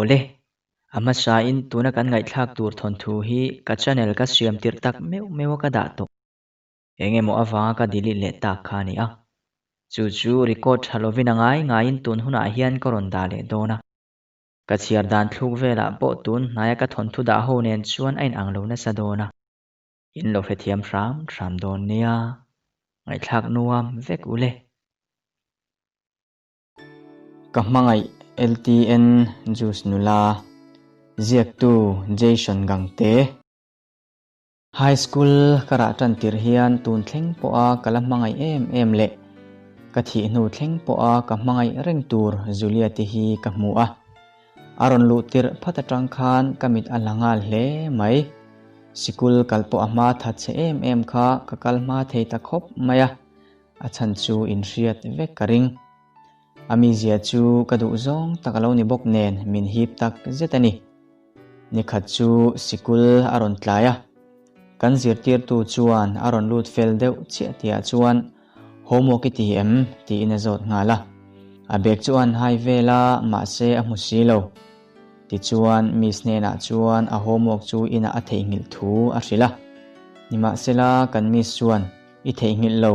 Aw le, a hmasain tuna kan ngaihthlak tur thawnthu hi ka channel ka siam tirh tak meuh meuh a ka dah tawh. Eng emaw avanga ka delete leh tak kha a ni a. Chu chu record tha lovin a ngai ngaiin tun hunah hian ka rawn dah leh dawn a. Ka chhiar dan thluk velah pawh tun hnaia ka thawnthu dah ho nen chuan a inang lo nasa dawn a. In lo hrethiam hram hram dawn nia. Ngaihthlak nuam vek u le. Ka hmangaih LTN Juice nula, ziaktu Jason Gangte. High School ka rah tan tirh hian tun thleng pawha ka la hmangaih em em leh ka thih hnu thleng pawha ka hmangaih reng tur Julia te hi ka hmu a. A rawn luh tirh phat atang khan ka mit a la nghal hle mai. Sikul kal pawh a hma that che em em kha ka kal hma thei ta khawp mai a. A chhan chu inhriat vek ka ring. A mizia chu ka duh zawng tak a lo ni bawk nen min hip tak zet a ni. Nikhat chu sikul a rawn tlai a, kan zirtirtu chuan a rawn lut fel deuh chiah tihah chuan homework i ti em tiin a zawt nghal a. A bag chu a han hai vel a, mahse a hmu si lo. Tichuan Miss hnenah chuan a homework chu inah a theihnghilh thu a hrilh a. Nimahsela kan Miss chuan I theihnghilh lo,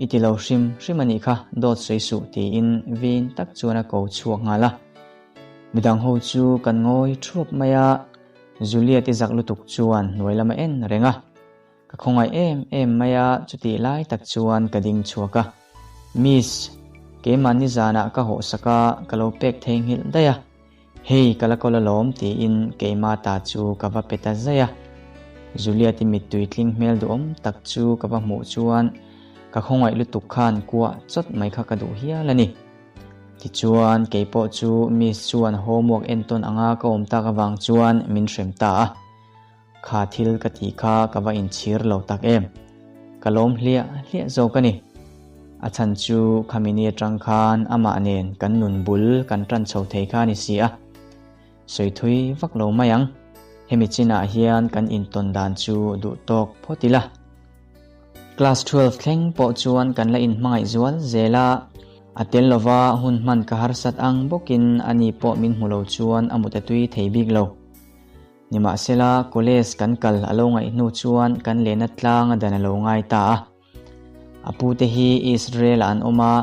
i ti lo hrim hrim a nih kha, dawt sawi suh tiin vin tak chuan a ko chhuak nghal a. Midang ho chu kan ngawi thuap mai a, Juliet i zak lutuk chuan hnuai lam a en reng a. Ka khawngaih em em mai a, chutih lai tak chuan ka ding chhuak a. Miss, keimah nizanah ka hawhsak a, ka lo pek theihnghilh daih a. Hei ka la kawl alawm tiin keimah ta chu ka va pe ta zaih a. Juliet-i mittui tling hmel duhawm tak chu ka va hmuh chuan ka khawngaih lutuk khan kuah chawt mai kha ka duh hial a ni. Tichuan keipawh chu Miss chuan homework entawn anga ka awm tak avang chuan min hrem ta a. Kha thil ka tih kha ka va inchhir lo tak em? Ka lawm hliah hliah zawk a ni. A chhan chu khami ni atang khan amah nen kan nun bul kan tan chho thei kha a ni si a. Sawi thui vak lo mai ang. Hemi chinah hian kan intawn dan chu duh tawk phawt ila. Class 12 thleng pawh chuan kan la inhmangaih zual zel a, a tel lova hun hman ka harsat ang bawkin ani pawh min hmu lo chuan a mut a tui thei bik lo. Nimahsela, college kan kal a lo ngaih hnu chuan kan lehna tlang a dan a lo ngai ta a. A pute hi Israel-ah an awm a,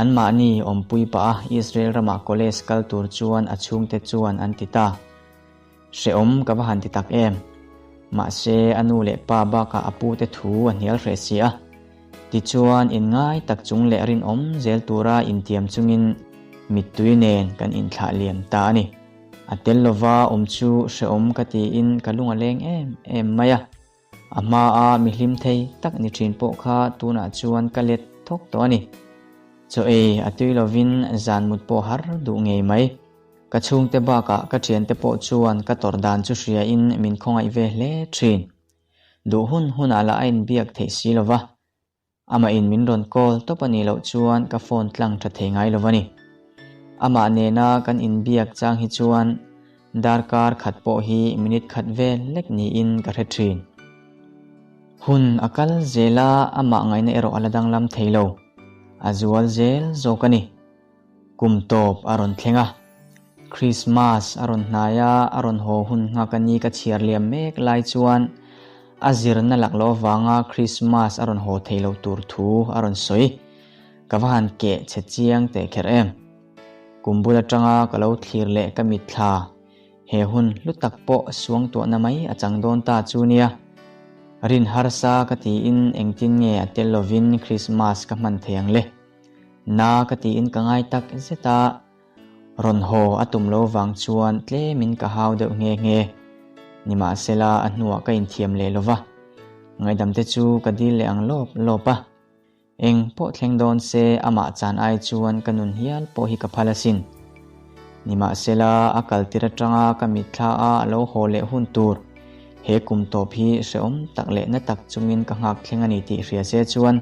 anmahni awmpui pah a Israel ramah college kal tur chuan a chhungte chuan an ti ta. Hrehawm ka va han ti tak em! Mahse, a nu leh pa bakah a pute thu a hnial hreh si a. Tichuan, inngai tak chung leh rinawm zel tura intiam chungin mittui nen kan inthlah liam ta a ni. A tel lova awm chu hrehawm ka tiin ka lung a leng em em mai a. A hmaa mi hlim thei tak ni thin pawh kha tunah chuan ka let thawk tawh a ni. Chaw ei a tui lovin zan mut pawh har duh ngei mai. Ka chhungte bakah ka thiante pawh chuan ka tawrh dan chu hriain min khawngaih ve hle thin. Duh hun hunah lah a inbiak theih si lova. Amah in min rawn call tawp a nih loh chuan ka phone tlang tha thei ngai lo a ni. Amah nena kan inbiak chang hi chuan darkar khat pawh hi minute khat vel lek niin ka hre thin. Hun a kal zel a, amah ngaihna erawh a la danglam thei lo. A zual zel zawk a ni. Kum tawp a rawn thleng a, Krismas a rawn hnai a, a rawn haw hun nghak a ni ka chhiar liam mek lai chuan a zirna lak loh avanga Krismas a rawn haw thei lo tur thu a rawn sawi. Ka va han keh chhe chiang teh kher em. Kum bul atanga ka lo thlir leh ka mitthla he hun hlu tak pawh suangtuahna mai a chang dawn ta chu nia. Rin harsa ka tiin engtin nge a tel lovin Krismas ka hman thei ang le. Na ka tiin ka ngai tak zet a, rawn haw a tum lo vang chuan tlemin ka hau deuh nghe nghe. Nimahsela a hnuah ka inthiam leh lo va, ngaihdamte chu ka dil leh ang lawp lawp a. Eng pawh thleng dawn se amah chan ai chuan ka nun hial pawh hi ka phal asin. Nimahsela a kaltir atanga ka mitthla a a lo haw leh hun tur he kum tawp hi hrehawm tak leh na tak chungin ka nghak thleng a ni tih hria se chuan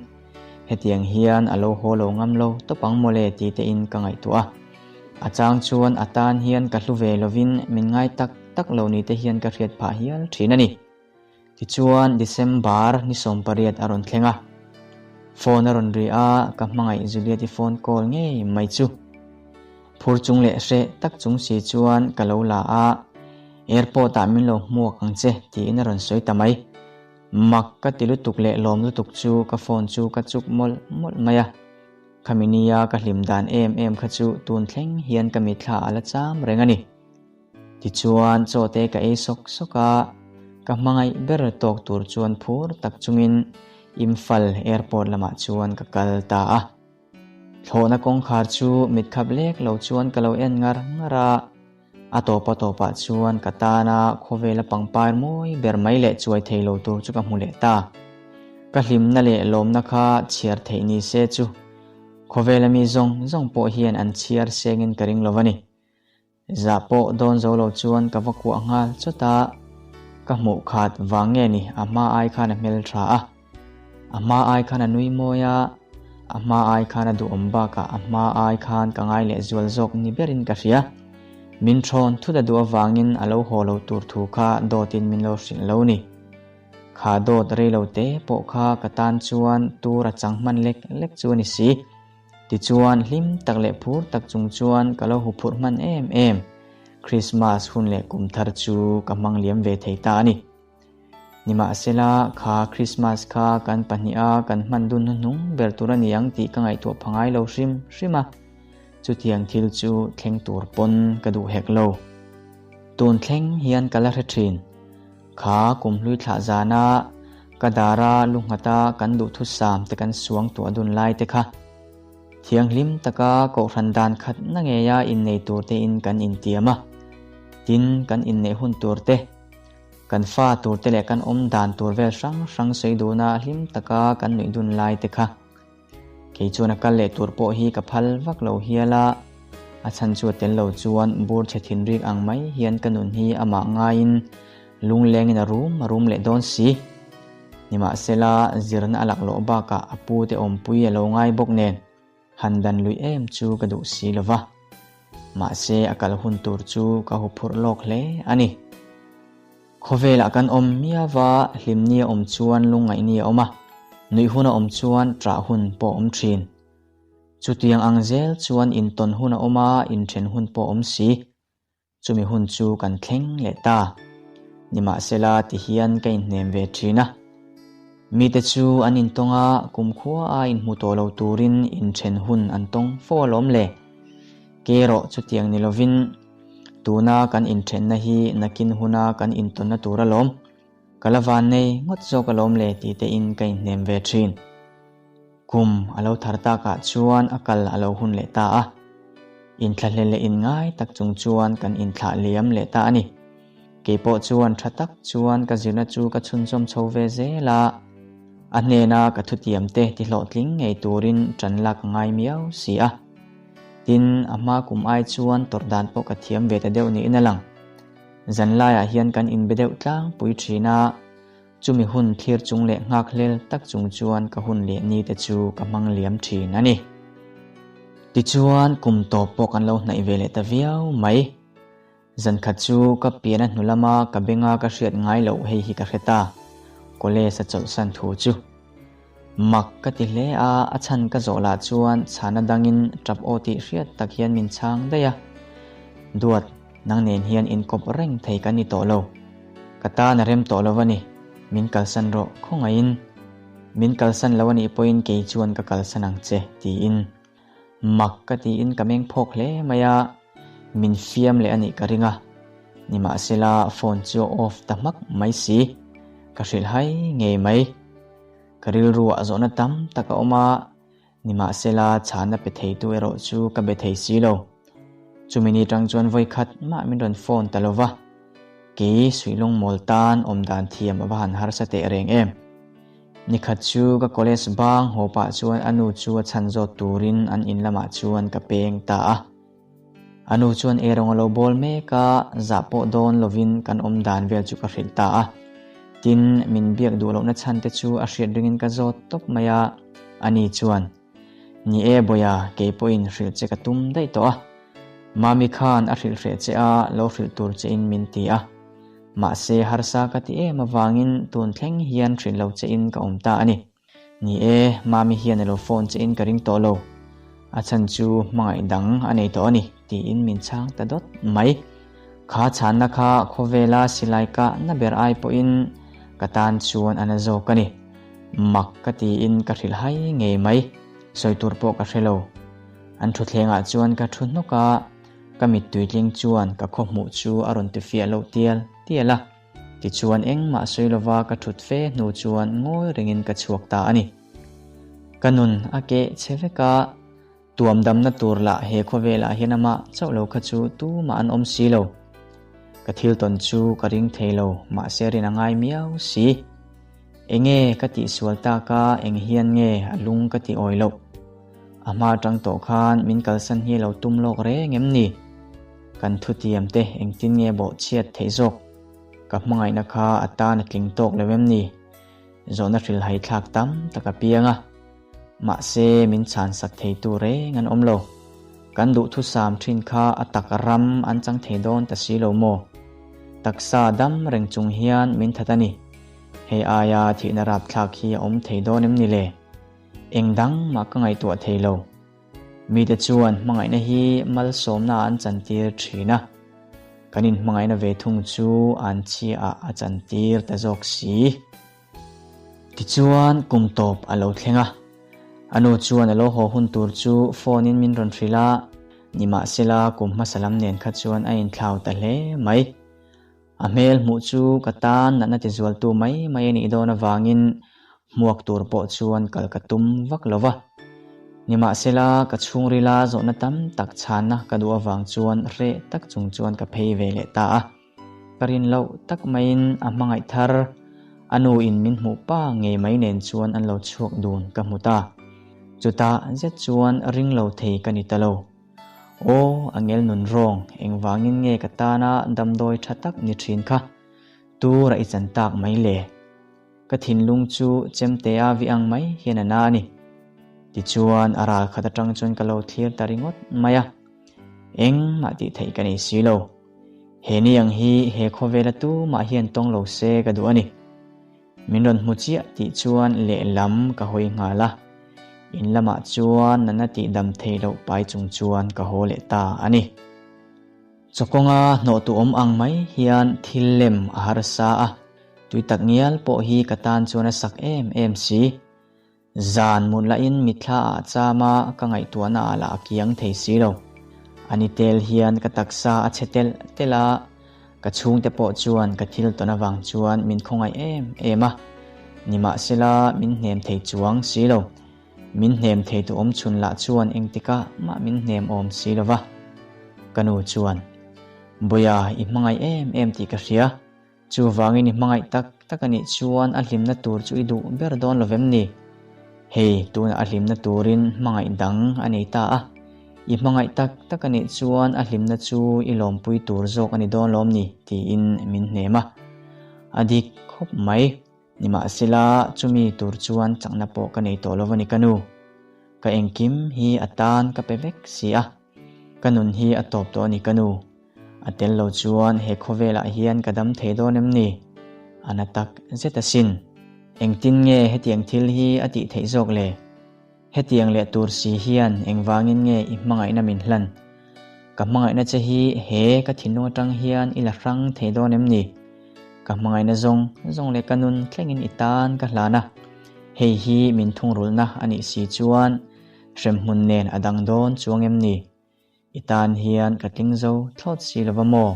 Hetiang hian a lo haw lo ngam lo tawp ang mawle ti tein ka ngaihtuah a. A chang chuan a tan hian ka hlu ve lovin min ngai tak tak lo ni te hian ka hriat phah hial thin a ni. Tichuan December ni 18 a rawn thleng a. Phone a rawn ri a, ka hmangaih Juliet-i phone call ngei mai chu. Phur chung leh hreh tak chung si chuan ka lo la a, Airport ah min lo hmuak ang che tiin a rawn sawi ta mai. Mak ka ti lutuk leh lawm lutuk chu ka phone chu ka chuk mawlh mawlh mai a. Khami nia ka hlim dan em em kha chu tun thleng hian ka mitthla a la cham reng a ni. Tichuan chaw te ka ei sawk sawk a, ka hmangaih ber tawk tur chuan phur tak chungin Imphal airport lamah chuan ka kal ta a. Thlawhna kawngkhar chu mit khap lek lo chuan ka lo en ngar ngar a, a tawpa tawpah chuan ka tana khawvela pangpar mawi ber mai leh chuai thei lo tur chu ka hmu leh ta. Ka hlimna leh lawmna kha chhiar theih ni se chu khawvela mi zawng zawng pawh hian an chhiar sengin ka ring lo a ni. Zah pawh dawn zo lo chuan ka va kuah nghal chawt a, ka hmuh khat vang nge ni a hma ai khan a hmel tha a, a hma ai khan a nui mawi a, a hma ai khan a duhawm bakah a hma ai khan ka ngai leh zual zawk ni berin ka hria. Min thawn thut a duh avangin a lo haw lo tur thu kha dawtin min lo hrilh lo ni. Kha dawt rei lo te pawh kha ka tan chuan tur a chang hman lek lek chu a ni si. Tichuan, hlim tak leh phur tak chung chuan ka lo huphurh hman em em. Krismas hun leh kum thar chu ka hmang liam ve thei ta a ni. Nimahsela, kha Krismas kha kan pahniha kan hman dun hnuhnung ber tur a ni ang tih ka ngaihtuah pha ngai lo hrim hrim a. Chutiang thil chu thleng tur pawn ka duh hek lo. Tun thleng hian ka la hre thin. Kha kumhlui thlah zana ka dara lu nghata kan duhthusam te kan suang tuah dun lai te kha thianghlim taka kohhran dan khat na ngeia innei tur tein kan intiam a, tin kan inneih hun tur te, kan fa tur te leh kan awm dan tur vel hrang hrang sawi duna hlim taka kan nuih dun lai te kha. Kei chuan a kal leh tur pawh hi ka phal vak lo hial a, a chhan chu a tel lo chuan bur chhe thinrik ang mai hian ka nun hi amah ngaiin lunglengin a rum a rum leh dawn si. Nimahsela, zirna a laklawh bakah a pu te awmpui a lo ngai bawk nen han dan luih em chu ka duh si lo va. Mahse, a kal hun tur chu ka huphurh lawk hle a ni. Khawvelah kan awm miava hlimni a awm chuan lungngaihni a awm a, nuih hun a awm chuan ṭah hun pawh a awm ṭhin. Chutiang ang zel chuan intawn hun a awm a, inṭhen hun pawh a awm si. Chumi hun chu kan thleng leh ta. Nimahsela tihian ka inhnem ve ṭhin a. Mite chu an intawng a, kumkhua a inhmu tawh lo turin inṭhen hun an tawng fo alawm le. Kerawh chutiang ni lovin. Tuna kan inthenna hi nakin huna kan intawnna tur alawm. Ka la van nei ngawt zawk alawm le tih te in ka inhnem ve thin. Kum a lo thar takah chuan a kal a lo hun leh ta a. Inthlahlel leh inngai tak chung chuan kan inthlah liam leh ta a ni. Keipawh chuan tha tak chuan ka zirna chu ka chhunzawm chho ve zel a. A hnena ka thutiam te ti hlawhtling ngei turin tan lak a ngai miau si a. Tin, a hma kum ai chuan tawrh dan pawh ka thiam ve ta deuh niin a lang. Zan laiah hian kan inbe deuh tlangpui thin a, chumi hun thlir chung leh nghakhlel tak chung chuan ka hun leh ni te chu ka hmang liam thin a ni. Tichuan, kum tawp pawh kan lo hnaih ve leh ta viau mai. Zankhat chu ka pian a hnu lama ka benga ka hriat ngai loh hei hi ka hre ta, college a chawlhsan thu chu. Mak ka ti hle a, a chhan ka zawh lah chuan chhana dangin tap aw tih hriat tak hian min chhang daih a. Duat, nang nen hian inkawp reng thei ka ni tawh lo. Ka tan a rem tawh lo a ni, min kalsan rawh khawngaihin. Min kalsan lo a nih pawhin kei chuan ka kalsan ang che, tiin. Mak ka tiin ka meng phawk hle mai a, min fiam leh a nih ka ring a. Nimahsela phone chu a off ta hmak mai si, ka hrilh hai ngei mai. Ka rilruah zawhna tam tak a awm a, nimahsela chhana pe theitu erawh chu ka be thei si lo. Chumi ni tang chuan vawi khat mah min rawn phone ta lo va, kei suihlung mawl tan awm dan thiam a va han harsa teh reng em. Nikhat chu ka college bang haw pah chuan a nu chu a chhan zawt turin an in lamah chuan ka peng ta a. A nu chuan eirawng a lo bawl mek a, zah pawh dawn lovin kan awm dan vel chu ka hrilh ta a. Tin, min biak duh lohna chhan te chu a hriat ringin ka zawt tawp mai a, ani chuan, Ni e Bawiha, kei pawhin hrilh che ka tum daih tawh a. Mami khan a hrilh hreh che a, lo hrilh tur chein min ti a. Mahse, harsa ka ti em avangin tun thleng hian hrilh lo chein ka awm ta a ni. Ni e, Mami hian a lo phone chein ka ring tawh lo. A chhan chu hmangaih dang a nei tawh a ni, tiin min chhang ta dawt mai. Kha chhanna kha khawvela silai kah na ber ai pawhin ka tan chuan a na zawk a ni. Mak ka tiin ka hrilh hai ngei mai. Sawi tur pawh ka hre lo. An thutthlengah chuan ka thu hnawk a, ka mittui tling chuan ka khaw hmuh chu a rawn tifiah loh tial tial a. Tichuan engmah sawi lova ka thut fe hnu chuan ngawi rengin ka chhuak ta a ni. Ka nun a keh che vek a, tuam damna tur lah he khawvelah hian amah chauh lo kha chu tumah an awm si lo. Ka thil tawn chu ka ring thei lo, mahse rin a ngai miau si. Enge ka tihsual tak a, eng hian nge a lung ka ti awi loh? A hma atang tawh khan min kalsan hi lo tum lawk reng em ni? Kan thutiam te engtin nge bawh chhiat theih zawk? Ka hmangaihna kha a tan a tling tawk lo em ni? Zawhna hrilhhai thlak tam tak a piang a. Mahse min chhansak theitu reng an awm lo. Kan duhthusam thin kha a tak ram an chang thei dawn ta si lo maw? Taksa dam reng chung hian min that a ni. Hei aia thihna rapthlak hi a awm thei dawn em ni le? Eng dang mah ka ngaihtuah thei lo. Mite chuan hmangaihna hi malsawmna an chantir thin a, kan inhmangaihna ve thung chu an chhiaah a chantir ta zawk si. Tichuan kum tawp a lo thleng a, a nu chuan a lo haw hun tur chu phone in min rawn hrilh a, nimahsela kum hmasa lam nen kha chuan a inthlau ta hle mai. A hmel hmuh chu ka tan natna tizualtu mai mai a nih dawn avangin hmuak tur pawh chuan kal ka tum vak lo va. Nimahsela, ka chhungrila zawhna tam tak chhanna ka duh avang chuan hreh tak chung chuan ka phei ve leh ta a. Ka rin loh tak maiin a hmangaih thar, a nu in min hmuh pa ngei mai nen chuan an lo chhuak dun ka hmu ta. Chutah zet chuan ring lo thei ka ni ta lo. Aw, a ngel nun rawng, engvangin nge ka tana damdawi tha tak ni thin kha? Tura i chan tak mai le. Ka thinlung chu chemtea vi ang mai hian a na a ni. Tichuan, a ral khat atang chuan ka lo thlir ta ringawt mai a. Engmah tih theih ka nei si lo. He ni ang hi he khawvela tumah hian tawng lo se ka duh a ni. Min rawn hmu chiah tih chuan lehlam ka hawi nghal a, in lamah chuan nana tih dam theih loh pai chung chuan ka haw leh ta a ni. Chawkawnga hnawh tu awm ang mai hian thil lem a harsa a, tui tak ngial pawh hi ka tan chuan a sak em em si. Zan mut lahin mitthla ah cham a, ka ngaihtuahna ah lah a kiang thei si lo. A ni tel hian ka taksa a chhe telh telh a, ka chhungte pawh chuan ka thil tawn avang chuan min khawngaih em em a. Nimahsela min hnem thei chuang si lo. Min hnem thei tu awm chhun lah chuan engtikah mah min hnem awm si lo va. Ka nu chuan, Bawia i hmangaih em em tih ka hria. Chuvangin i hmangaih tak tak a nih chuan a hlimna tur chu i duh ber dawn lo vem ni? Hei, tunah a hlimna turin hmangaih dang a nei ta a. I hmangaih tak tak a nih chuan a hlimna chu i lawmpui tur zawk a ni dawn lawm ni? tiin min hnem a. A dik khawp mai. Nimahsela, chumi tur chuan chakna pawh ka nei tawh lo a ni ka nu. Ka engkim hi a tan ka pe vek si a. Ka nun hi a tawp tawh a ni ka nu. A tel lo chuan he khawvelah hian ka dam thei dawn em ni? A na tak zet asin. Engtin nge hetiang thil hi a tih theih zawk le? Hetiang leh tur si hian engvangin nge i hmangaihna min hlan? Ka hmangaihna che hi he ka thinlung atang hian i la hrang thei dawn em ni? Ka hmangaihna zawng zawng leh ka nun thlengin i tan ka hlan a. Hei hi min thungrulhna a nih si chuan hremhmun nen a dang dawn chuang em ni? I tan hian ka tling zo thlawt si lova maw?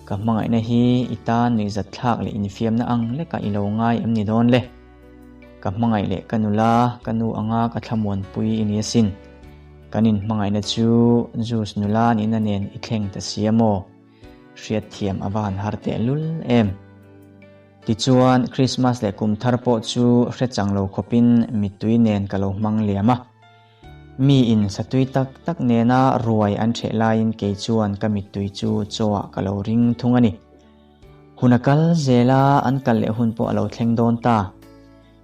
Ka hmangaihna hi i tan nuihzat thlak leh infiamna ang lekah i lo ngai em ni dawn le? Ka hmangaih leh ka nula, ka nu anga ka thlamuanpui i ni asin. Kan inhmangaihna chu Zeus nula nihna nen i thleng ta si a maw? Hriatthiam a va han har tehlul em? Tichuan, Krismas leh kum thar pawh chu hre chang lo khawpin mittui nen ka lo hmang liam a. Mi in satui tak tak nena ruai an ṭheh laiin kei chuan ka mittui chu chaw-ah ka lo ring thung a ni. Hun a kal zel a, an kal leh hun pawh a lo thleng dawn ta.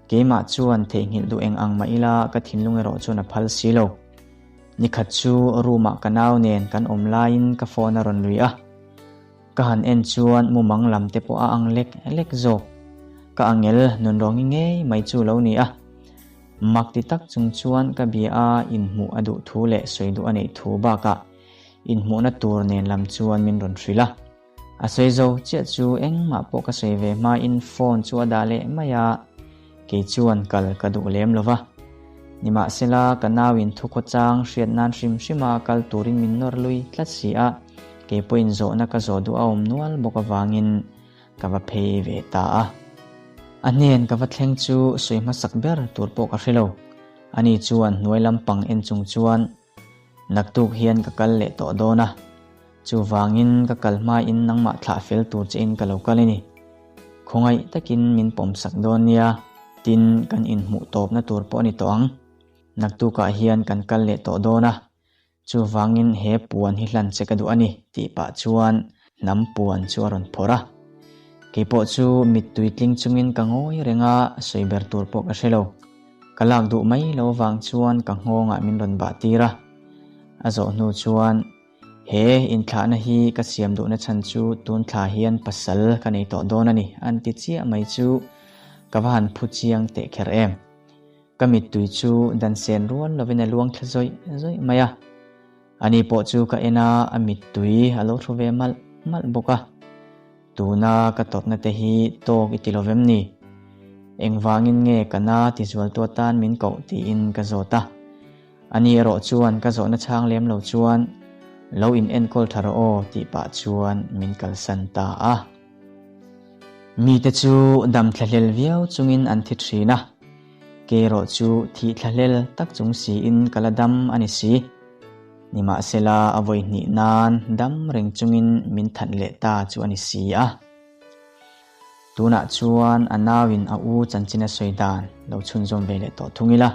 Keimah chuan theihnghilh duh eng ang mah ila ka thinlung erawh chuan a phal si lo. Nikhat chu room-ah ka nau nen kan awm laiin ka phone a rawn lui a. Ka han en chuan mumang lam te pawh a ang lek lek zawk. Ka angel nunrawngi ngei mai chu lo ni a. Mak ti tak chung chuan ka bia a inhmuh a duh thu leh sawi duh a neih thu bakah inhmuhna tur nen lam chuan min rawn hrilh a. A sawi zo chiah chu engmah pawh ka sawi ve hmain phone chu a dah leh mai a, kei chuan kal ka duh lem lo va. Nimahsela, ka nauin thukhawchang hriat nan hrim hrima kal turin min nawr lui tlat si a, kei pawhin zawhna ka zawh duh a awm nual bawk avangin ka va phei ve ta a. A hnen ka va thleng chu sawi hmasak ber tur pawh ka hre lo. Ani chuan hnuai lampang en chung chuan Naktuk hian ka kal leh tawh dawn a, chuvangin ka kal hmain nangmah thlah fel tur chein ka lo kal a ni. Khawngaih takin min pawmsak dawn nia, tin kan inhmuh tawpna tur pawh a ni tawh ang. Naktukah hian kan kal leh tawh dawn a, chuvangin he puan hi hlan che ka duh a ni, tih pah chuan hnam puan chu a rawn phawrh a. Keipawh chu mittui tling chungin ka ngawi reng a, sawi ber tur pawh ka hre lo. Ka lak duh mai lo vang chuan ka nghawngah min rawn bah tir a. A zawh hnu chuan, He inthlahna hi ka siam duhna chhan chu tun thla hian pasal ka nei tawh dawn a ni, an ti chiah mai chu ka va han phu chiang teh kher em. Ka mittui chu dan sen rual lovin a luang thla zawih zawih mai a. Ani pawh chu ka en a, a mittui a lo hru ve malh malh bawk a. Tuna ka tawrhna te hi tawk i ti lo vem ni? Engvangin nge ka na ti zualtu atan min koh tiin ka zawt a. Ani erawh chuan ka zawhna chhang lem lo chuan lo in enkawl tha rawh aw tih pah chuan min kalsan ta a. Mite chu dam thlahlel viau chungin an thi thin a, kei erawh chu thih thlahlel tak chung siin ka la dam a ni si. Nimahsela a vawi hnih nan dam reng chungin min that leh ta chu a ni si a. Tunah chuan a nauin a u chanchin a sawi dan lo chhunzawm ve leh tawh thung ila.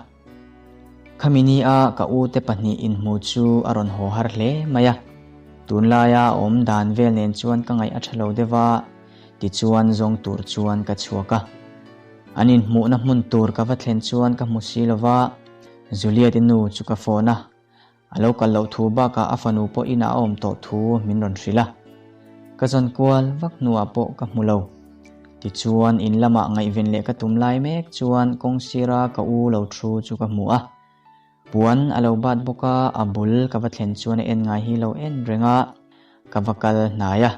Khami ni a ka u te pahnih inhmu chu a rawn haw har hle mai a. Tunlaia a awm dan vel nen chuan ka ngaih a tha lo deuh a, tichuan zawng tur chuan ka chhuak a. An inhmuhna hmun tur ka va thlen chuan ka hmu si lova, Juliet-i nu chu ka phone a. A lo kal loh thu bakah a fanu pawh inah a awm tawh thu min rawn hrilh a. Ka zawn kual vak hnuah pawh ka hmu lo. Tichuan in lamah ngaihven leh ka tum lai mek chuan kawng sira ka u lo thu chu ka hmu a. Puan a lo bat bawk a, a bul ka va thlen chuan a en ngai hi lo en reng a, ka va kal hnai a.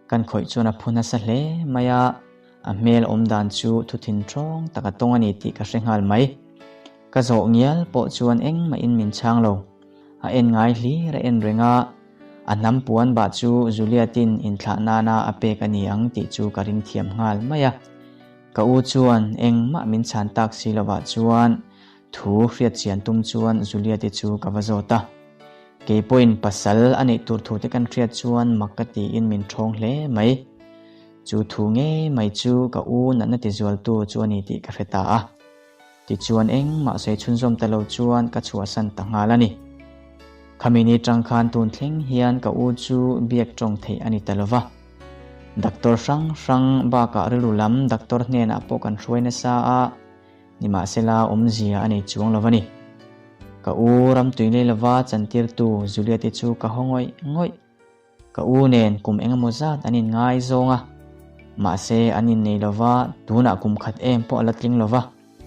Kan khawih chuan a phu nasa hle mai a, a hmel awm dan chu thuthin ṭhawng tak a tawng a ni tih ka hre nghal mai. Ka zawh ngial pawh chuan engmahin min chhang lo. A en ngai hlir a en reng a, a hnam puan bah chu Juliatin inthlah nana a pek a ni ang tih chu ka ring thiam nghal mai a. Ka u chuan engmah min chhan tak si lovah chuan thu hriat chian tum chuan Juliati chu ka va zawt a. Kei pawhin pasal a neih tur thute kan hriat chuan mak ka tiin min ṭhawng hle mai. Chu thu ngei mai chu ka u natna tizualtu chu a ni tih ka hre ta a. Tichuan engmah sawi chhunzawm ta lo chuan ka chhuahsan ta nghal a ni. Khami ni tang khan tun thleng hian ka u chu biak tawng theih a ni ta lo va. Doctor hrang hrang bakah rilru lam doctor hnenah pawh kan hruai nasa a, nimahsela awmzia a nei chuang lo va ni. Ka u ramtui lei lova chantirtu Juliet-i chu ka haw ngawih ngawih. Ka u nen kum engemaw zat an inngai zawng a, mahse an innei lo va, tunah kum khat em pawh a la tling lo va,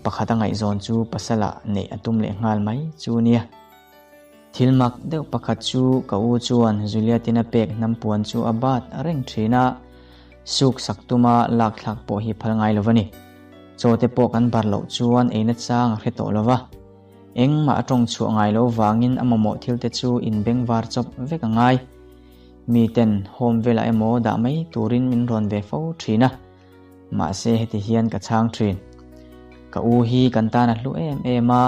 pakhat a ngaihzawn chu pasalah neih a tum leh nghal mai chu nia. Thil mak deuh pakhat chu ka u chuan Juliatin a pek hnam puan chu a bat reng thin a, suk sak tuma lak thlak pawh hi phal ngai lo va ni. Chaw te pawh kan bar loh chuan eina chang a hre tawh lo va. Engmah a tawng chhuah ngai lo vangin a mamawh thil te chu inbeng var chawp vek a ngai. Mi ten home velah emaw dah mai turin min rawn ve fo thin a, mahse heti hian ka chhang thin. Ka u hi kan tan a hlu em em a,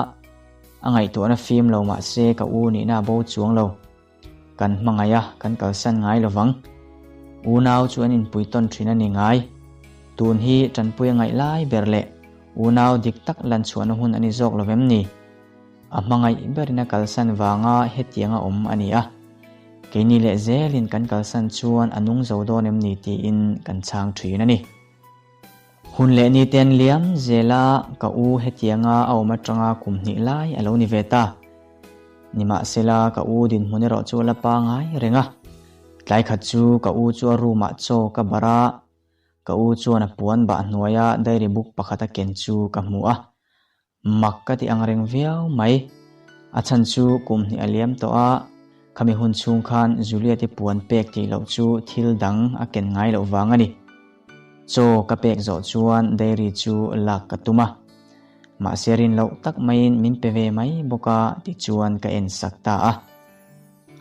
a ngaihtuahna fim lo mahse ka u nihna a bo chuang lo. Kan hmangaih a, kan kalsan ngai lo vang. Unau chu an inpui tawn thin a ni ngai. Tun hi tanpui a ngaih lai ber leh unau dik tak lan chhuahna hun a ni zawk lo vem ni? A hmangaih berin a kalsan vanga hetiang a awm a ni a. Keini leh zelin kan kalsan chuan a nung zo dawn em ni tiin kan chhang thin a ni. Hun leh ni te an liam zel a, ka u hetianga a awm atanga kum hnih lai a lo ni ve ta. Nimahsela ka u dinhmun erawh chu a la pangai reng a. Tlai khat chu ka u chu a room ah chaw ka barh a, ka u chuan a puan bah hnuaia diary book pakhat a ken chu ka hmu a. Mak ka ti ang reng viau mai. A chhan chu kum hnih a liam tawh a, Khami hun chhung khan Juliet-i puan pek tih loh chu thil dang a ken ngai loh vang a ni. Chaw ka pek zawh chuan diary chu lak ka tum a. Mahse rin loh tak maiin min pe ve mai bawk a tichuan ka en sak ta a.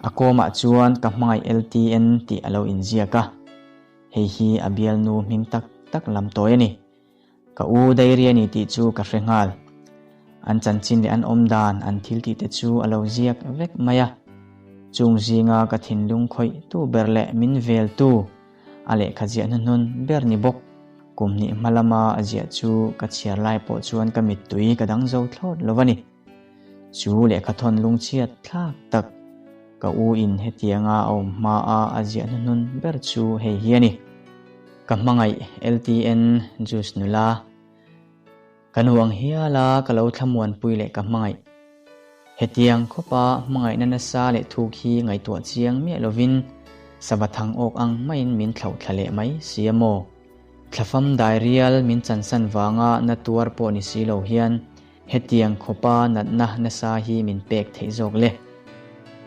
A kawmah chuan ka hmangaih LTN tih a lo inziak a. Hei hi a bialnu hming tak tak lam tawi a ni. Ka u diary a ni tih chu ka hre nghal. An chanchin leh an awm dan, an thil tih te chu a lo ziak vek mai a. Chung zinga ka thinlung khawih tu ber leh min vel tu a lehkha ziah hnuhnun ber ni bawk. Kum hnih hma lama a ziah chu ka chhiar lai pawh chuan ka mittui ka dang zo thlawt lo a ni. Chu lehkha thawn lungchhiat thlak tak ka u in hetianga a awm hma a a ziah hnuhnun ber chu hei hi a ni. Ka hmangaih LTN Juice nula. Ka nu ang hial a ka lo thlamuanpui leh ka hmangaih. Hetiang khawpa hmangaihna nasa leh thuk hi ngaihtuah chiang miah lovin sava thang awk ang maiin min thlauh thla leh mai si a maw? Thlafam dairial min chansan vanga na tuar pawh ni si lo hian Hetiang khawpa natna nasa hi min pek theih zawk le.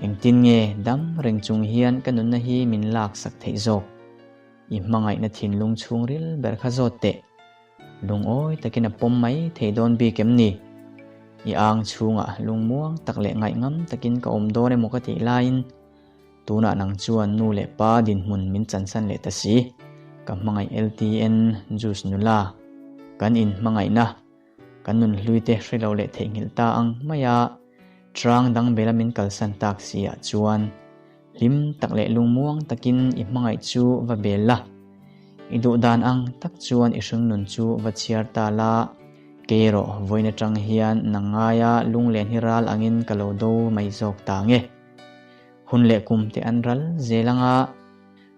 Engtin nge dam reng chung hian ka nunna hi min lak sak theih zawk? I hmangaihna thinlung chhungril ber kha zawt teh. Lungawi takin a pawm mai thei dawn bik em ni? I ang chhungah lungmuang tak leh ngaihngam takin ka awm dawn emaw ka tih laiin Tunah nang chuan nu leh pa dinhmun min chansan leh ta si. Ka hmangaih LTN Juice nula. Kan inhmangaihna. Kan nunhlui te hre lo leh theihnghilh ta ang mai a, Trang dang bela min kalsan tak si ah chuan hlim tak leh lungmuang takin i hmangaih chu va bel la. I duh dan ang tak chuan i hringnun chu va chhiar ta la, kei erawh vawiin atang hian nang ngaia lunglen hi ral angin ka lo do mai zawk ta nge. Hun leh kum te an ral zel anga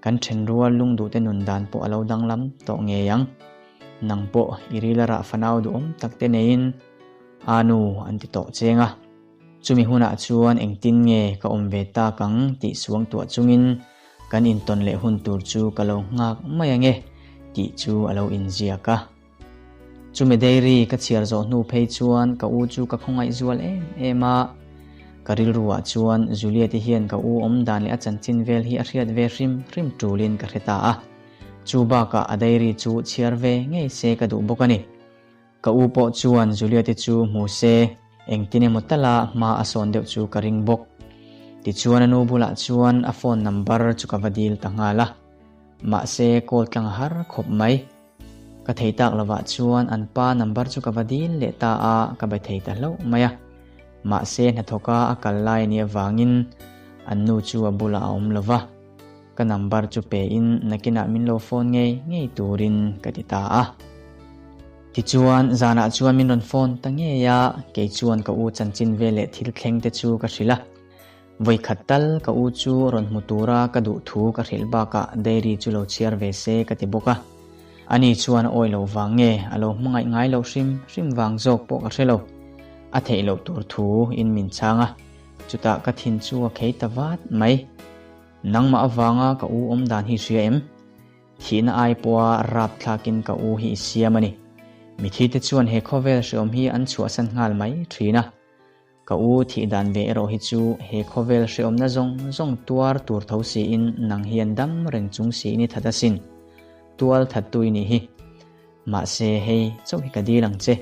kan thenrual lungduhte nun dan pawh a lo danglam tawh ngei ang. Nang pawh i ril a rah fanau duhawm tak te neiin a nu an ti tawh cheng a. Chumi hunah chuan engtin nge ka awm ve tak ang tih suang tuah chungin kan intawn leh hun tur chu ka lo nghak mai ange tih chu a lo inziak a. Chumi diary ka chhiar zawh hnu phei chuan ka u chu ka khawngaih zual em em a. Ka rilruah chuan Juliet-i hian ka u awm dan leh a chanchin vel hi a hriat ve hrim hrim tulin ka hre ta a. Chu bakah a diary chu chhiar ve ngei se ka duh bawk a ni. Ka u pawh chuan Juliet-i chu hmu se engtin emaw tala hma a sawn deuh chu ka ring bawk. Tichuan a nu bulah chuan a phone number chu ka va dil ta nghal a. Mahse call tlang a har khawp mai. Ka thei tak lovah chuan an pa number chu ka va dil leh ta a, ka be thei ta hlauh mai a. Mahse hnathawka a kal lai a nih avangin an nu chu a bulah a awm lo va. Ka number chu pe in nakinah min lo phone ngei ngei turin ka ti ta a. Tichuan zanah chuan min rawn phone ta ngei a, kei chuan ka u chanchin vel leh thil thleng te chu ka hrilh a. Vawikhat tal ka u chu rawn hmu tura ka duh thu ka hrilh bakah diary chu lo chhiar ve se ka ti bawk a. Ani chuan a awi loh vang nge a lo hmangaih ngai loh hrim hrim vang zawk pawh ka hre lo. A theih loh tur thu in min chhang a, chutah ka thin chu a khei ta vat mai. Nangmah avanga ka u awm dan hi hria em? Thihna ai pawha rapthlakin ka u hi i siam a ni. Mithite chuan he khawvel hreawm hi an chhuahsan nghal mai thin a. Ka u thih dan ve erawh hi chu he khawvel hreawmna zawng zawng tuar tur tho siin nang hian dam reng chung siin i that asin. Tual thattu i nih hi. Mahse hei chauh hi ka dil ang che.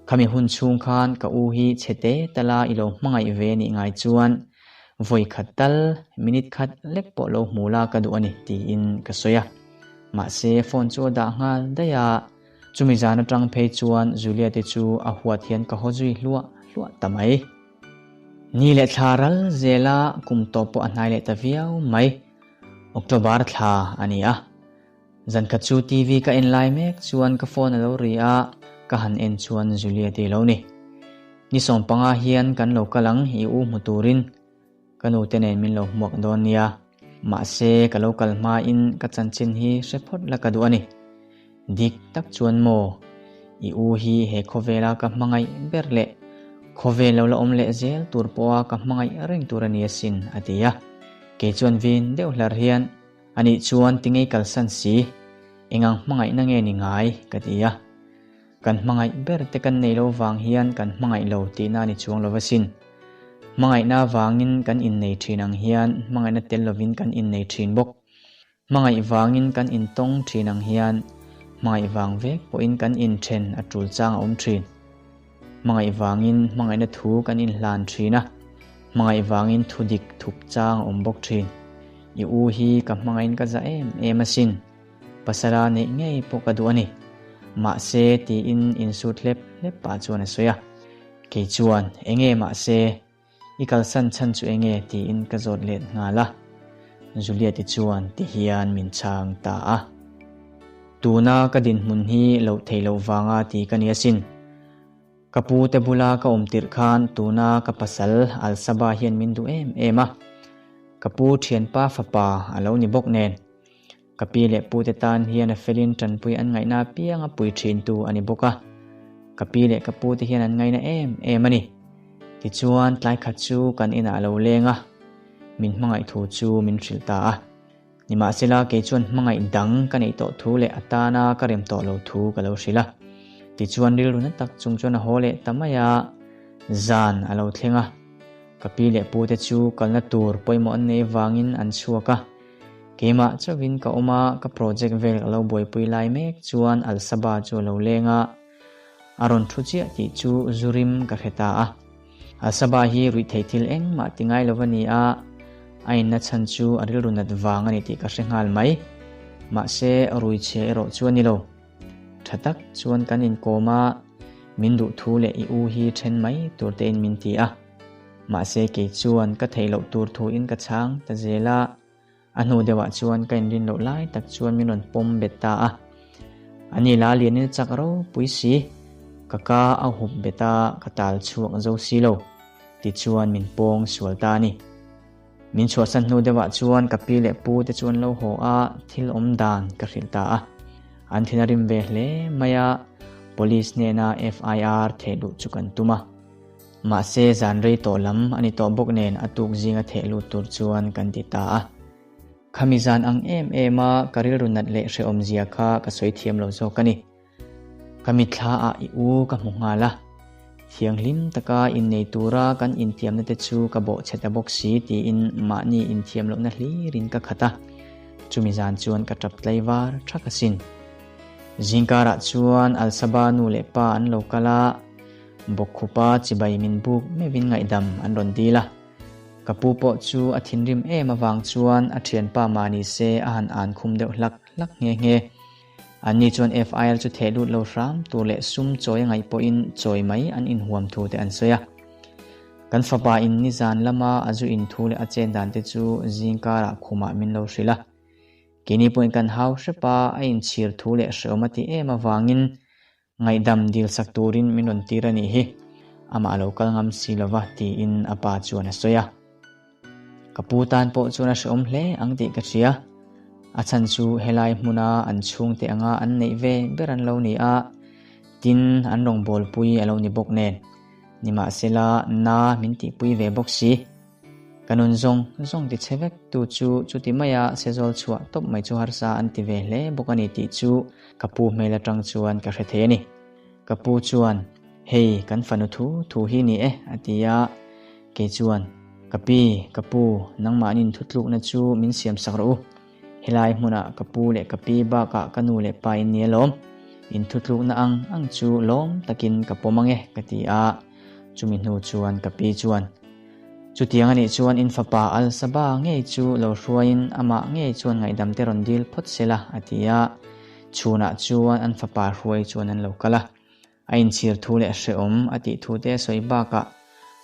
Khami hun chhung khan ka u hi chhe te tala i lo hmangaih ve nih ngai chuan vawi khat tal, minute khat lek pawh lo hmu la ka duh a ni tiin ka sawi a. Mahse phone chu a dah nghal daih a. Chumi zan atang phei chuan Juliet-i chu a huat hian ka haw zui hluah hluah ta mai. Ni leh thla ral zela kum tawp pawh a hnai leh ta viau mai. October thla a ni a. Zan khat chu TV ka en lai mek chuan ka phone a lo ri a, ka han en chuan Juliet-i lo ni. Ni sawmpanga hian kan lo kal ang i u hmu turin. Ka nu te nen min lo hmuak dawn nia. Mahse, ka lo kal hmain ka chanchin hi hre phawt la ka duh a ni. Dik tak chuan maw? I u hi he khawvela ka hmangaih ber leh khawvel lo la awm leh zel tur pawha ka hmangaih reng tur a ni asin, a ti a. Kei chuan vin deuh hlar hian, Anih chuan tingei kalsan si, engang hmangaihna nge ni ngai? ka ti a. Kan hmangaih ber te kan nei lo vang hian kan hmangaih lo tihna a ni chuang lo asin. Hmangaihna vangin kan innei thin ang hian hmangaihna tel lovin kan innei thin bawk. Hmangaih vangin kan intawng thin ang hian hmangaih vang vek pawhin kan inthen a tul chang a awm thin. Hmangaih vangin hmangaihna thu kan inhlan thin a, hmangaih vangin thu dik thup chang a awm bawk thin. I u hi ka hmangaihin ka za em em asin. Pasala neih ngei pawh ka duh a ni. Mahse tiin insut hlep hlep pah chuan a sawi a. Kei chuan, Enge mahse, i kalsan chhan chu enge? tiin ka zawt let nghal a. Juliet-i chuan ti hian min chhang ta a. Tuna ka dinhmun hi loh theih loh vanga ti ka ni asin. Ka pu te bula ka awm tirh khan tuna ka pasal Alsaba hian min duh em em a. Ka pu thianpa fapa a lo ni bawk nen. Ka pi leh pu te tan hian a felin tanpui an ngaihna apiang a pui thintu a ni bawk a. Ka pi leh ka pu te hian an ngaina em em a ni. Tichuan tlai khat chu kan inah a lo leng a, min hmangaih thu chu min hrilh ta a. Nimahsela kei chuan hmangaih dang ka neih tawh thu leh a tana ka rem tawh lo thu ka lo hrilh a. Tichuan rilru na tak chung chuan a haw leh ta mai a, zan a lo thleng a. Ka pi leh pu te chu kalna tur pawimawh an nei vangin an chhuak a. Keimah chauhin ka awm a, ka project vel ka lo buaipui lai mek chuan Alsaba chu a lo leng a, a rawn thu chiah tih chu zu rim ka hre ta a. Alsaba hi ruihtheih thil engmah ti ngai lo a ni a, a inna chhan chu a rilru nat vang a ni tih ka hre nghal mai. Mahse, ruichhia erawh chu a ni lo. Tha tak chuan kan inkawm a, min duh thu leh i u hi then mai tur tein min ti a. Mahse kei chuan ka theih loh tur thuin ka chhang ta zel a, a hnu deuhah chuan ka inrin loh lai tak chuan min rawn pawm bet ta a. Ani la lianin a chak ropui si, ka ka a hup bet a, ka tal chhuak zo si lo, tichuan min pawng sual ta a ni. Min chhuahsan hnu deuhah chuan ka pi leh pu te chu an lo haw a, thil awm dan ka hrilh ta a. An thin a rim ve hle mai a, Police hnena FIR theh luh chu kan tum a. Mahse zan rei tawh lam a ni tawh bawk nen a tuk zinga theh lut tur chuan kan ti ta a. Khami zan ang em em a ka rilru nat leh hrehawm zia kha ka sawi thiam lo zawk a ni. Ka mitthla ah i u ka hmu nghal a, thianghlim taka innei tura kan intiamna te chu ka bawhchhe ta bawk si tiin mahni inthiam lohna hlirin ka khat a, chumi zan chuan ka tap tlai var thak asin. Zingkarah chuan Alsaba nu leh pa an lo kal a, Bawkkhupa chibai min buk meuhin ngaihdam an rawn dil a. Ka pu pawh chu a thinrim em avang chuan a thianpa mahni se a han an khum deuh hlak hlak nghe nghe. Anni chuan FIR chu theh lut lo hram tur leh sum chawi a ngaih pawhin chawi mai an inhuam thu te an sawi a. Kan fapa in nizan lama a zu in thu leh a chet dan te chu zingkarah khumah min lo hrilh a. Keini pawhin kan hau hrep a, a inchhir thu leh hreawm a ti em avangin Ngaihdam dilsak turin min rawn tir a nih hi, amah a lo kal ngam si lo va tiin a pa chuan a sawi a. Ka pu tan pawh chuan a hrehawm hle ang tih ka hria. A chhan chu helai hmuna an chhungte anga an neih ve ber an lo ni a, tin an rawngbawlpui a lo ni bawk nen. Nimahsela na min tihpui ve bawk si. Ka nun zawng zawng ti chhe vek tu chu chuti maia sezawl chhuah tawp mai chu harsa an ti ve hle bawk a ni tih chu ka pu hmel atang chuan ka hre thei a ni. Ka pu chuan, Hei, kan fanu thu thu hi ni e, a ti a. Kei chuan, Ka pi, ka pu, nangmahnin thutlukna chu min siam sak rawh u. Helai hmunah ka pu leh ka pi bakah ka nu leh pa in ni alawm. In thutlukna ang ang chu lawm takin ka pawm ang e, ka ti a. Chumi hnu chuan ka pi chuan, Chutiang a nih chuan in fapa Al-Saba ngei chu lo hruaiin amah ngei chuan ngaihdam te rawn dil phawt se la, a ti a. Chhunah chuan an fapa hruai chuan an lo kal a. A inchhir thu leh hrehawm a tih thu te sawi bakah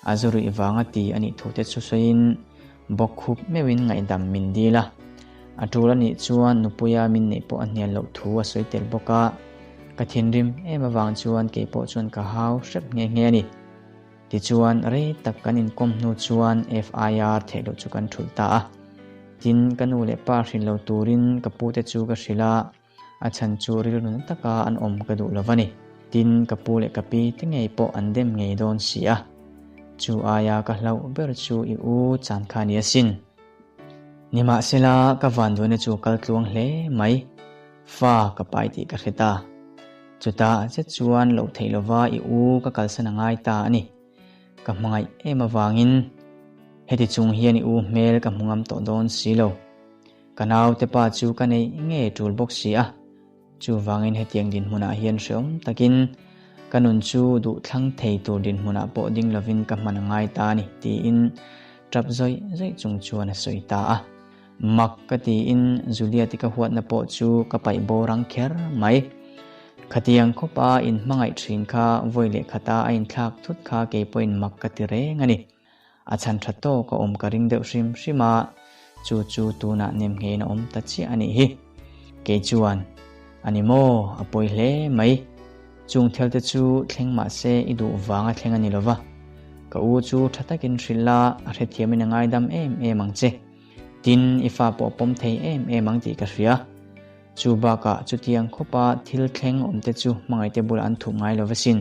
a zu ruih vang a ti a nih thu te chu sawiin bawkkhup meuhin ngaihdam min dil a. A tul a nih chuan nupuia min neih pawh a hnial loh thu a sawi tel bawk a. Ka thinrim em avang chuan kei pawh chuan ka hau hrep nghe nghe a ni. Tichuan, rei tak kan inkawm hnu chuan FIR theih loh chu kan thulh ta a. Tin, ka nu leh pa hrilh lo turin ka pute chu ka hrilh a, a chhan chu rilru na taka an awm ka duh lo va ni. Tin, ka pu leh ka pi te ngei pawh an dem ngei dawn si a. Chu aia ka hlauh ber chu i u chan kha ni asin. Nimahsela, ka vanduaina chu kal tluang hle mai. Fa ka pai tih ka hre ta. Chutah zet chuan loh theih lova i u ka kalsan a ngai ta a ni. Ka hmangaih em avangin. Heti chung hian i u hmel ka hmu ngam tawh dawn si lo. Ka naute pa chu ka neih ngei tul bawk si a. Chuvangin hetiang dinhmunah hian hreawm takin ka nun chu duh thlang thei tur dinhmunah pawh ding lovin ka hman a ngai ta a ni, tiin tap zawih zawih chung chuan a sawi ta a. Mak ka tiin Juliet-i ka huatna pawh chu ka paih bawr ang kher mai. Khatiang khawpa inhmangaih thin kha vawi leh khata a inthlak thut kha kei pawhin mak ka ti reng a ni. A chhan tha tawk a awm ka ring deuh hrim hrim a, chu chu tunah nem ngeiin a awm ta chiah a nih hi. Kei chuan, A ni maw, a pawi hle mai. Chung thil te chu thleng mah se i duh vang a thleng a ni lo va. Ka u chu tha takin hrilh la, a hrethiamin a ngaidam em em ang che. Tin, i fa pawh a pawm thei em em ang tih ka hria. Chu bakah chutiang khawpa thil thleng awm te chu hmangaihte bulah an thup ngai lo va sin.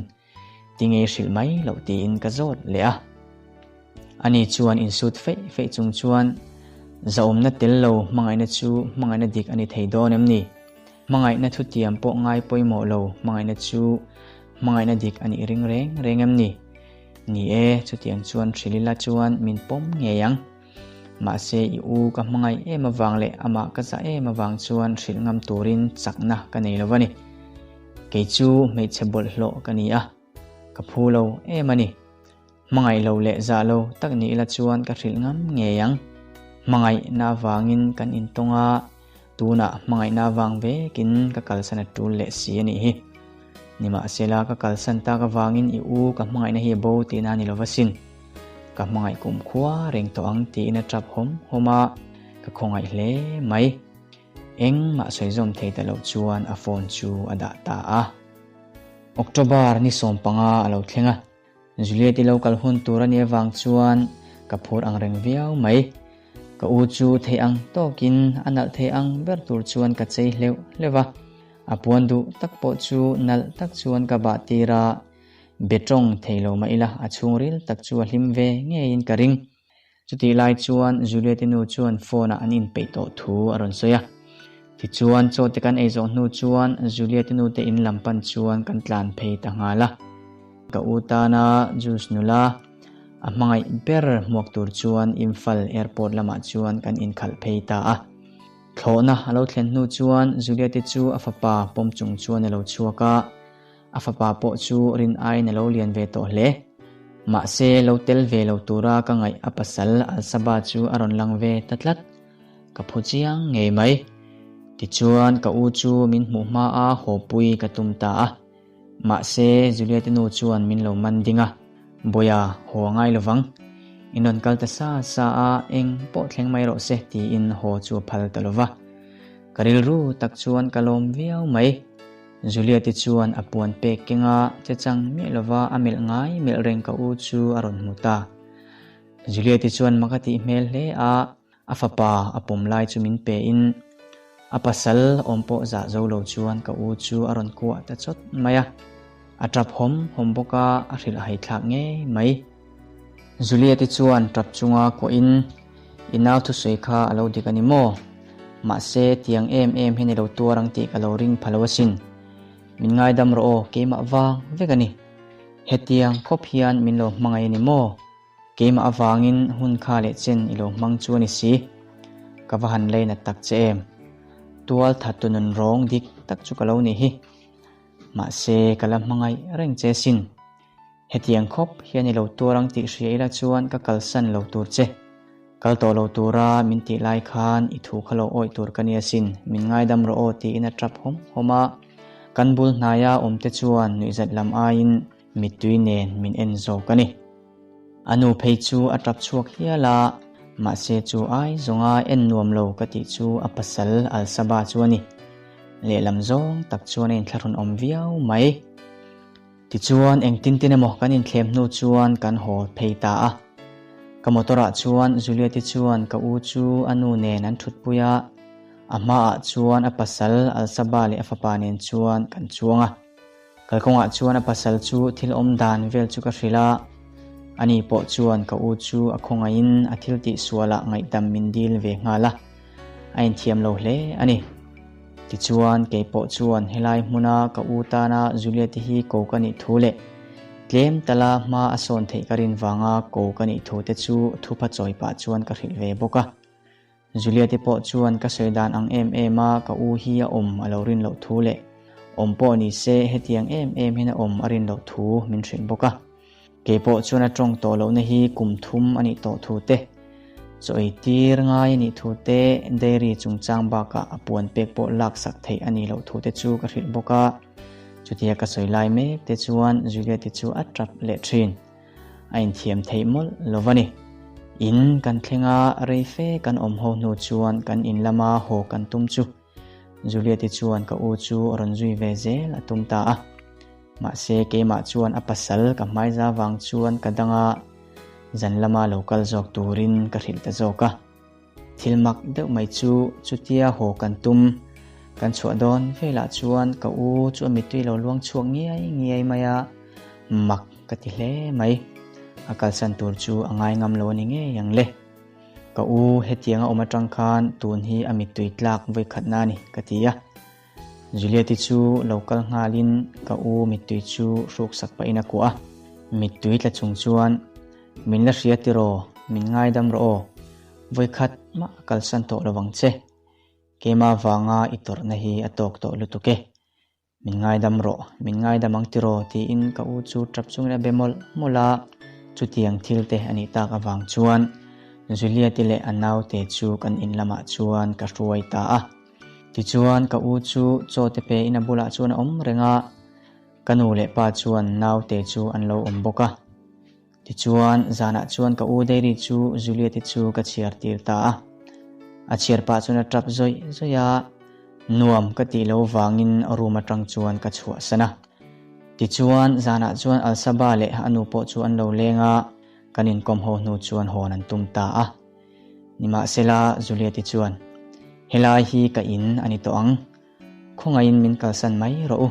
Tinge hrilh mai loh tiin ka zawt leh a. Ani chuan insut feih feih chung chuan zahawmna tel lo hmangaihna chu hmangaihna dik a ni thei dawn em ni? Hmangaihna thutiam pawh ngai pawimawh lo hmangaihna chu hmangaihna dik a nih ring reng reng em ni? Ni e, chutiang chuan hrilh ila chuan min pawm ngei ang. Mahse i u ka hmangaih em avang leh amah ka zah em avang chuan hrilh ngam turin chakna ka nei lo a ni. Kei chu hmeichhe bawlhhlawh ka ni a, ka phu lo em a ni. Hmangaih lo leh zah lo tak ni ila chuan ka hrilh ngam ngei ang. Hmangaihna avangin kan intawng a, tunah hmangaihna avang vekin ka kalsan a tul leh si a nih hi. Nimahsela ka kalsan tak avangin i u ka hmangaihna hi a bo tihna a ni lova sin. Ka hmangaih kum khua reng tawh ang tiin a tap hawm hawm a, ka khawngaih hle mai. Engmah sawi zawm thei ta loh chuan a phone chu a dah ta a. October ni 15 a lo thleng a, Juliet-i lo kal hun tur a nih avang chuan ka phur ang reng viau mai. Ka u chu thei ang tawkin a nalh thei ang ber tur chuan ka chei hleuh hleuh a, a puan duh tak pawh chu nalh tak chuan ka bah tir a, be tawng thei lo mah ila a chhungril tak chu a hlim ve ngeiin ka ring. Chutih lai chuan Juliet-i nu chuan phone-ah an inpeih tawh thu a rawn sawi a. Tichuan, chaw te kan ei zawh hnu chuan Juliet-i nu te in lam pan chuan kan tlan phei ta nghal a. Ka u tana juice nula a hmangaih ber hmuak tur chuan Imphal airport lamah chuan kan inkhalh phei ta a. Thlawhna a lo thlen hnu chuan Juliet-i chu a fapa pawm chung chuan a lo chhuak a. A fapa pawh chu rin aiin a lo lian ve tawh hle. Mahse, lo tel ve lo tura ka ngaih a pasal Alsaba chu a rawn lang ve ta tlat. Ka phu chiang ngei mai. Tichuan, ka u chu min hmuh hma a hawpui ka tum ta a. Mahse, Juliet-i nu chuan min lo man ding a, Bawia, haw a ngai lovang. In rawn kal ta sa sa a, eng pawh thleng mai rawh se, tiin haw chu a phal ta lova. Ka rilru tak chuan ka lawm viau mai. Juliet-i chuan a puan pek kenga che chang miah lova a melh ngai melh reng ka u chu a rawn hmu ta. Juliet-i chuan mak a tih hmel hle a, a fapa a pawm lai chu min pe in a pasal awm pawh zah zo lo chuan ka u chu a rawn kuah ta chawt mai a. A tap hawm hawm bawk a, a hrilh a haithlak ngei mai. Juliet-i chuan tap chunga kuahin, I nau thusawi kha a lo dik a ni maw? Mahse, tiang em em hian i lo tuar ang tih ka lo ring pha lo asin. Min ngaidam rawh aw, keimah vang vek a ni. Hetiang khawp hian min lo hmangaih a ni maw? Keimah avangin hun kha leh chen i lo hmang chu a ni si. Ka va han leinat tak che em. Tual thattu nun rawng dik tak chu ka lo nih hi. Mahse, ka la hmangaih reng che asin. Hetiang khawp hian i lo tuar ang tih hria ila chuan ka kalsan lo tur che. Kal tawh lo tura min tih lai khan i thu kha lo awih tur ka ni asin, min ngaidam rawh aw tiin a tap hawm hawm a. Kan bul hnaia awmte chuan nuihzat lam aiin mittui nen min en zawk a ni. A nu phei chu a tap chhuak hial a, mahse chu ai zawnga en nuam lo ka tih chu a pasal Alsaba chu a ni. Lehlam zawng tak chuan a inthlahrun awm viau mai. Tichuan, engtin tin emaw kan inthlem hnu chuan kan haw phei ta a. Ka motor-ah chuan Juliet-i chuan ka u chu a nu nen an thutpui a, a hmaah chuan a pasal Alsaba leh a fapa nen chuan kan chuang a. Kalkawngah chuan a pasal chu thil awm dan vel chu ka hrilh a, ani pawh chuan ka u chu a khawngaihin a thil tihsualah ngaihdam min dil ve nghal a. A inthiam lo hle a ni. Tichuan, kei pawh chuan helai hmuna ka u tana Juliet-i hi ko ka nih thu leh Tlem tala hma a sawn theih ka rin vanga ko ka nih thu te chu thupha chawi pah chuan ka hrilh ve bawk a. Julia te pawh chuan ka sawi dan ang em em a ka u hi a awm a lo rin loh thu leh awm pawh ni se hetiang em em hian a awm a rin loh thu min hrilh bawk a. Kei pawh chuan a tawng tawh lohna hi kum thum a nih tawh thu te, chaw ei tir ngai a nih thu te, dairy chungchang bakah a puan pek pawh laksak theih a nih loh thu te chu ka hrilh bawk a. Chutia ka sawi lai mek te chuan Juliet-i chu a tap leh thin. A inthiam theih mawlh lo va ni. In kan thleng a, rei fe kan awm ho hnu chuan kan in lama haw kan tum chu Juliet-i chuan ka u chu rawn zui ve zel a tum ta a. Mahse keimah chuan a pasal ka hmaiza vang chuan ka dang a, zan lama lo kal zawk turin ka hrilh ta zawk a. Thil mak deuh mai chu chutia haw kan tum kan chhuah dawn velah chuan ka u chu a mittui lo luang chhuak ngiai ngiai mai a, mak ka ti hle mai. A kalsan tur chu a ngai ngam lo a ni ngei ang le. Ka u hetiang a awm atang khan tun hi a mittui tlak vawikhatna a ni ka ti a. Juliet-i chu lo kal nghalin ka u mittui chu hruksak pahin a kuah a. Mittui tla chung chuan Min la hria tiraw, min ngaidam rawh aw, vawikhat mah a kalsan tawh lo vang che. Keimah vanga i tawrhna hi a tawk tawh lutuk e. Min ngaidam rawh, min ngaidam ang tiraw tiin ka u chu tap chungin a be mawlh mawlh a. Chutiang thil te a nih tak avang chuan Juliet-i leh a naute chu kan in lamah chuan ka hruai ta a. Tichuan ka u chu chaw te pe in a bulah chuan a awm reng a, ka nu leh pa chuan naute chu an lo awm bawk a. Tichuan zanah chuan ka u Dairy chu Juliet-i chu ka chhiar tir ta a. A chhiar pah chuan a tap zawih zawih a, nuam ka tih loh vangin room atang chuan ka chhuahsan a. Tichuan zanah chuan Alsaba leh a nu pawh chu an lo leng a, kan inkawm ho hnu chuan hawn an tum ta a. Nimahsela, Juliet-i chuan, Helai hi ka in a ni tawh ang. Khawngaihin min kalsan mai rawh u.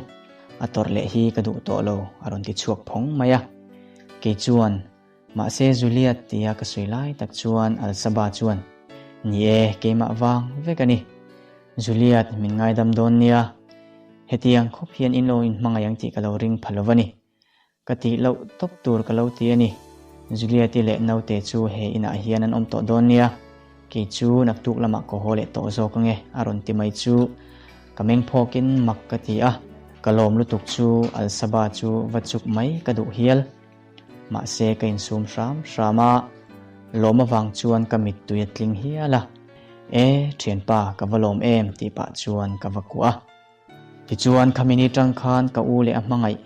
A tawrh leh hi ka duh tawh lo, a rawn ti chhuak phawng mai a. Kei chuan, Mahse Juliet tia ka sawi lai tak chuan Alsaba chuan, Ni e, keimah vang vek a ni. Juliet, min ngaidam dawn nia. Hetiang khawp hian in lo inhmangaih ang tih ka lo ring pha lo va ni. Ka tih loh tawp tur ka lo ti a ni. Juliet-i leh naute chu he inah hian an awm tawh dawn nia. Kei chu naktuk lamah ka haw leh tawh zawk ange a rawn ti mai chu ka meng phawkin mak ka ti a. Ka lawm lutuk chu Alsaba chu va chuk mai ka duh hial. Mahse ka insum hram hram a, lawm avang chuan ka mittui a tling hial a. E, thianpa ka va lawm em tih pah chuan ka va kuah a. Tichuan khami ni tang khan ka u leh a hmangaih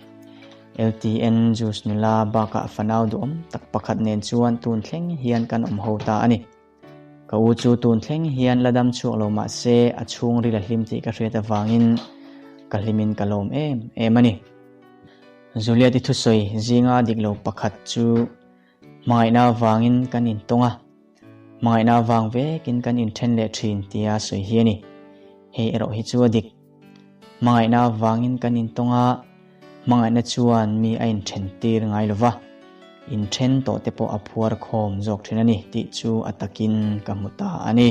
LTN Juice nula bakah fanau duhawm tak pakhat nen chuan tun thleng hian kan awm ho ta a ni. Ka u chu tun thleng hian la dam chhuak lo mah se a chhungril a hlim tih ka hriat avangin ka hlimin ka lawm em em a ni. Juliet-i thusawi zinga dik lo pakhat chu hmangaihna avangin kan intawng a. Hmangaihna avang vekin kan inthen leh thin tia sawi hi a ni. Hei erawh hi chu a dik. Hmangaihna avangin kan intawng a, hmangaihna chuan mi a inthen tir ngai lo va, inthen tawh te pawh a phuar khawm zawk thin a ni tih chu a takin ka hmu ta a ni.